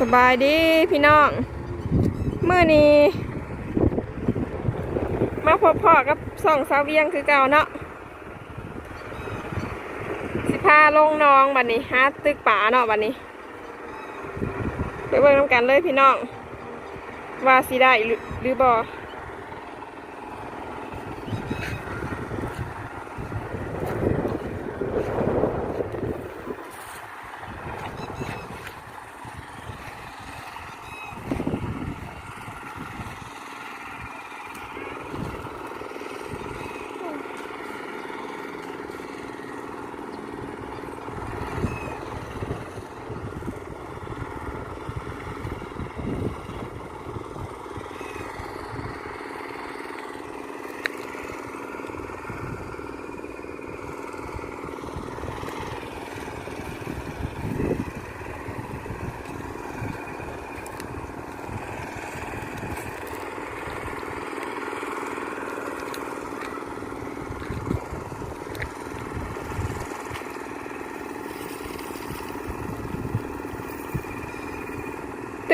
ສະບາຍດີພີ່ນ້ອງ ມື້ນີ້ມາພົບພໍ້ກັບຊ່ອງສາວວຽງຄືເກົ່າເນາະ ຊິພາລົງໜອງບັດນີ້ ຫາຕຶກປາເນາະບັດນີ້ ໄປເບິ່ງນຳກັນເລີຍພີ່ນ້ອງ ວ່າຊິໄດ້ຫຼື ຫຼືບໍ່.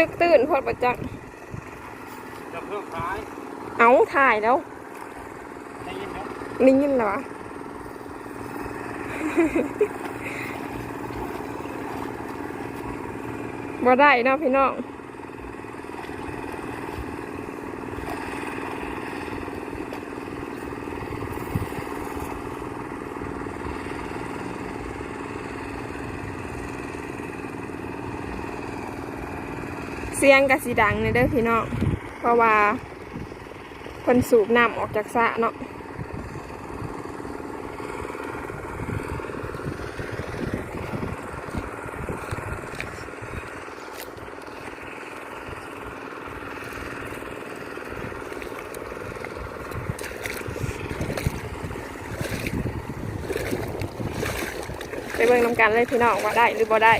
ຕຶກຕື້ນໂພດບໍ່ຈັກ. ຈະເພີ່ມຂາຍ ເອົ້າ ຖ່າຍແລ້ວ ໄດ້ຍິນແລ້ວ ໄດ້ຍິນແລ້ວຫວາ ບໍ່ໄດ້ເນາະພີ່ນ້ອງ. ສຽງກະຊິດັງແດ່ເດີພີ່ນ້ອງ ເພາະວ່າເພິ່ນສູບນ້ຳອອກຈາກສະເນາະ. ໄປເບິ່ງນຳກັນເລີຍພີ່ນ້ອງ ວ່າໄດ້ຫຼືບໍ່ໄດ້.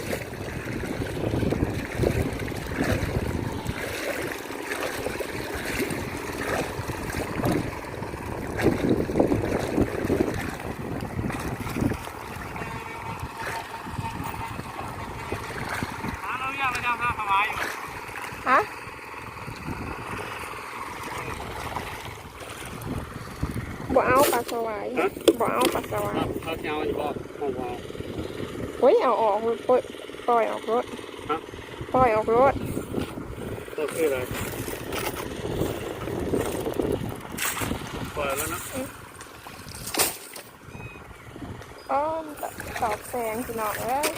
ຮະ? ບໍ່ເອົາປາສະຫວາຍ ຮະ? ບໍ່ເອົາປາສະຫວາຍ ເຮົາ ເຮົາຊິເອົາຢູ່ບໍ່? ເຮົາບໍ່ເອົາ ໂອ້ຍ ເອົາອອກໂລດ ປ່ອຍ ປ່ອຍອອກໂລດ ຮະ? ປ່ອຍອອກໂລດ ກໍຄືໄດ້ ປ່ອຍແລ້ວເນາະ ອືມ. ອໍ ມັນກະຕອບແສງພີ່ນ້ອງເອີຍ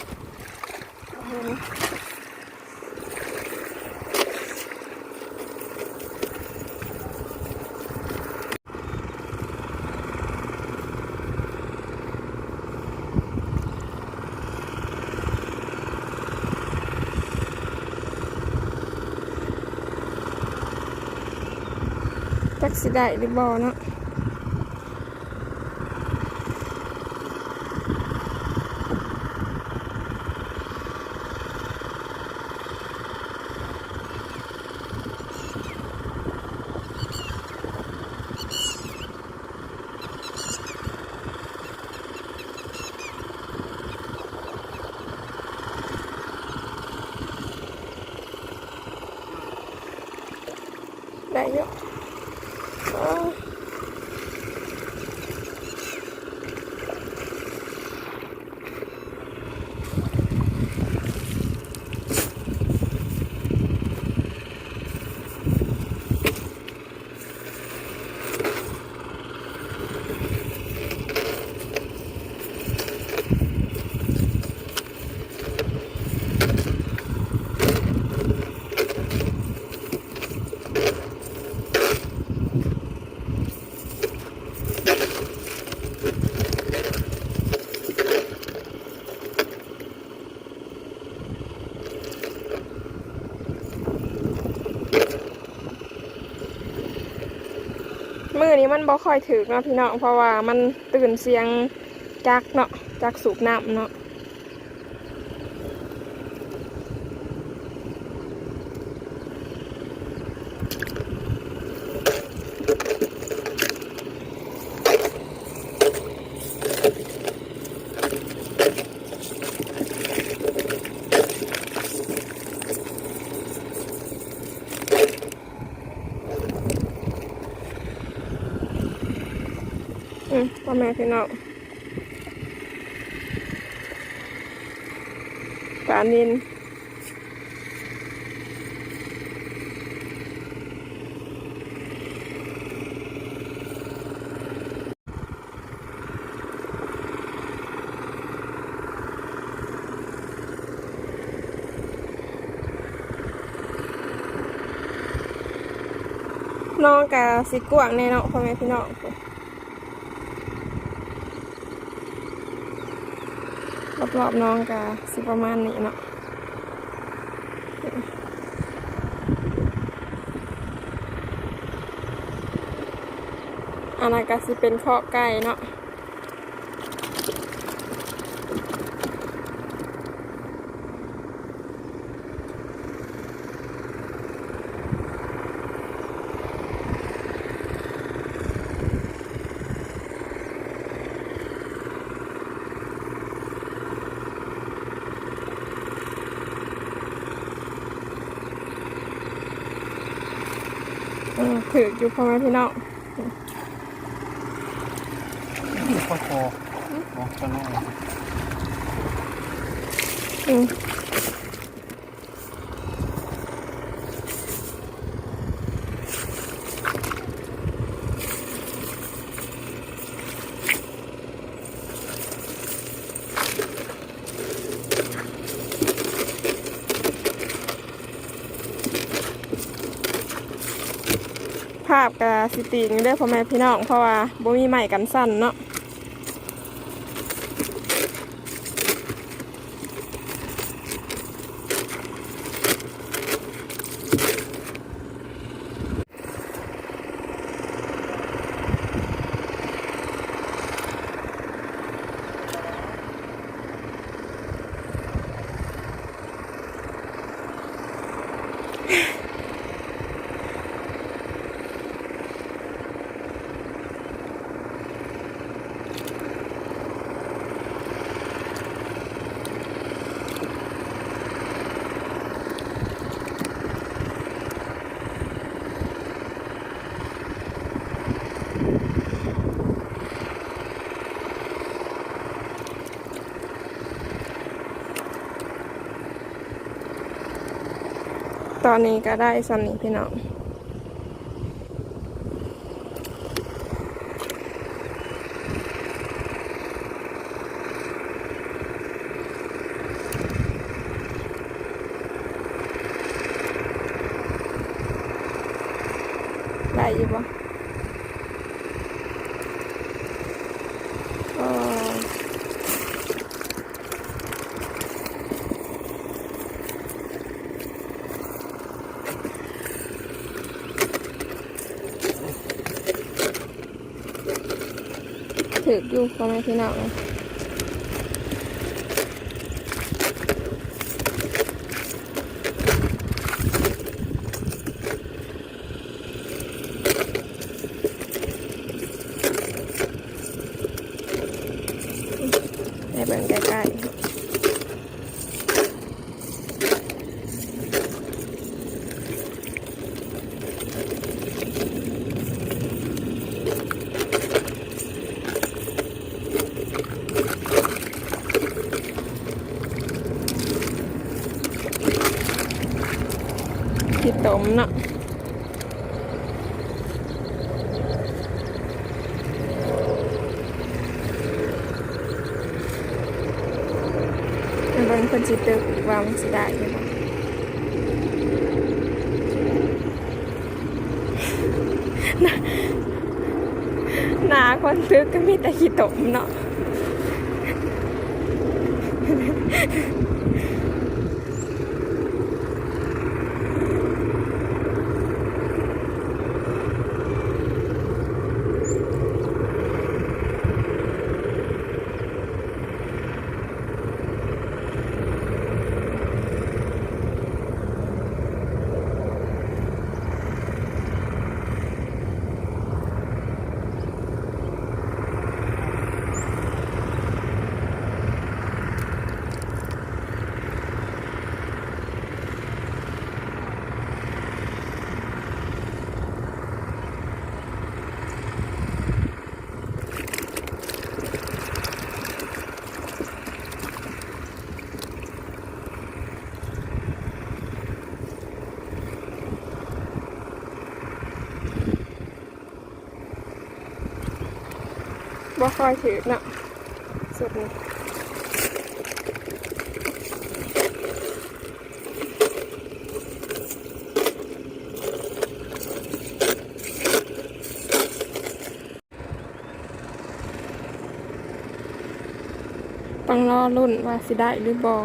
ຈັກຊິໄດ້ຫຼືບໍ່ເນາະ. ໄດ້ຢູ່ ເອີ. ມື້ນີ້ມັນບໍ່ຄ່ອຍຖືກເນາະພີ່ນ້ອງ ເພາະວ່າມັນຕື່ນສຽງຈັກເນາະ ຈັກສູບນ້ຳເນາະ. ເ ພໍ່ແມ່ພີ່ນ້ອງ ປານິນ ໜອງກະຊິກວ້າງແດ່ເນາະ ພໍ່ແມ່ພີ່ນ້ອງ. ລອບໆໜອງກະຊິປະມານນີ້ເນາະ. ອັນນັ້ນກະຊິເປັນຄອກໄກ່ເນາະ. ເອີ ຖືກຢູ່ ພໍ່ແມ່ພີ່ນ້ອງ. ນີ້ປາຄໍ ອືມ ເນາະ ປານ້ອຍ ອືມ. ພາບກະຊິຕີງຢູ່ເດີພໍ່ແມ່ພີ່ນ້ອງ ເພາະວ່າບໍ່ມີໄມ້ກັນສັ່ນເນາະ. ຕອນນີ້ກະໄດ້ສ່ຳນີ້ພີ່ນ້ອງ. ໄດ້ຢູ່ບໍ່? ອໍ ຖືກຢູ່ ພໍ່ແມ່ພີ່ນ້ອງເອີຍ. ໃຫ້ເບິ່ງໃກ້ໆ ຂີ້ຕົມເນາະ. ມາເບິ່ງເພິ່ນຊິຕຶກອີກວ່າມັນຊິໄດ້ຢູ່ບໍ່. ໜ້າ ໜ້າຄົນຕຶກກະມີແຕ່ຂີ້ຕົມເນາະ. ບໍ່ຄ່ອຍຖືກເນາະ ສຸດນີ້. ຕ້ອງລໍລຸ້ນວ່າຊິໄດ້ຫຼືບໍ່.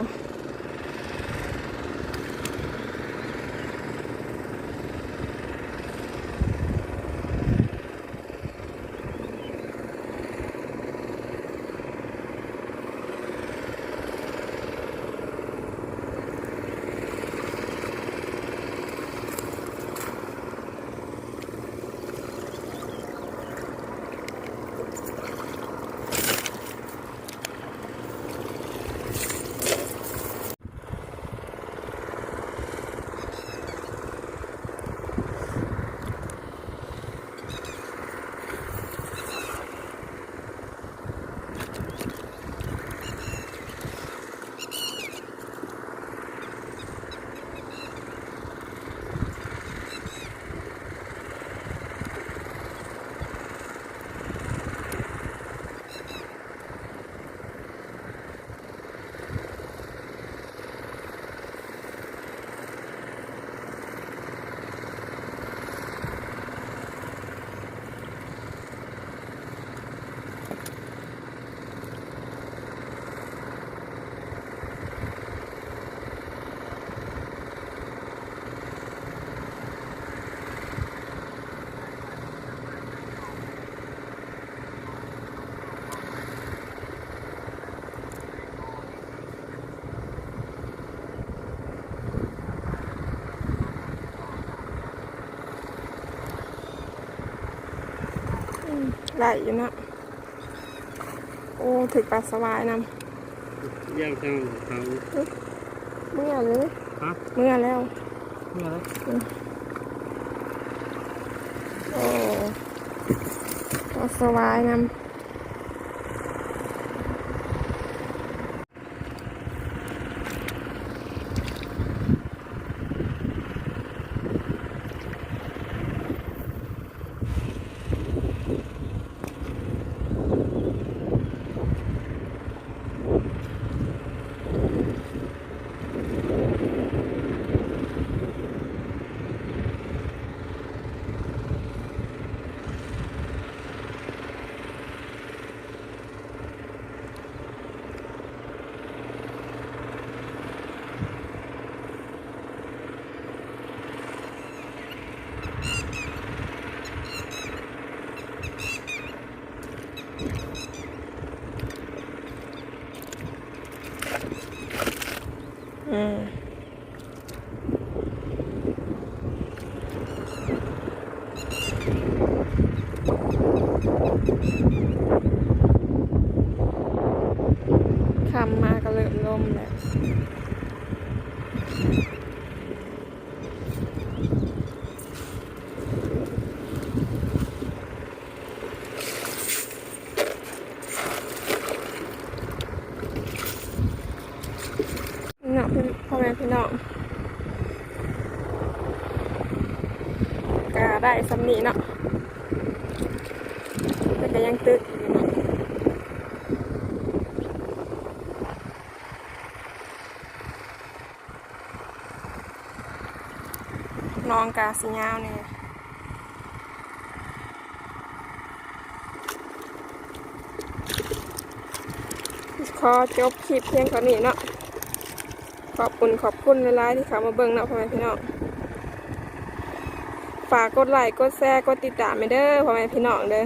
ອືມ ໄດ້ຢູ່ເນາະ. ໂອ້ ຖືກປາສະຫວາຍນຳ. ຢ່າງເຈົ້າເຂົາ ເມືອເລີຍ. ຮະ? ເມືອແລ້ວ. ເມືອແລ້ວ? ອືມ. ໂອ້ ປາສະຫວາຍນຳ. ອືມ. ຄ່ຳມາກໍເລີ່ມລົມແລ້ວ. ເນາະ ພໍ່ແມ່ພີ່ນ້ອງ ກະໄດ້ສ່ຳນີ້ເນາະ ເພິ່ນກະຍັງຕຶກຢູ່ເນາະ. ໜອງກະຊິຍາວແດ່. ຂໍຈົບຄລິບພຽງເທົ່ານີ້ເນາະ. ຂອບຄຸນ ຂອບຄຸນຫຼາຍໆທີ່ເຂົ້າມາເບິ່ງເນາະ ພໍ່ແມ່ພີ່ນ້ອງ. ຝາກກົດໄລ້ ກົດແຊ ກົດຕິດຕາມໃຫ້ເດີ ພໍ່ແມ່ພີ່ນ້ອງເດີ.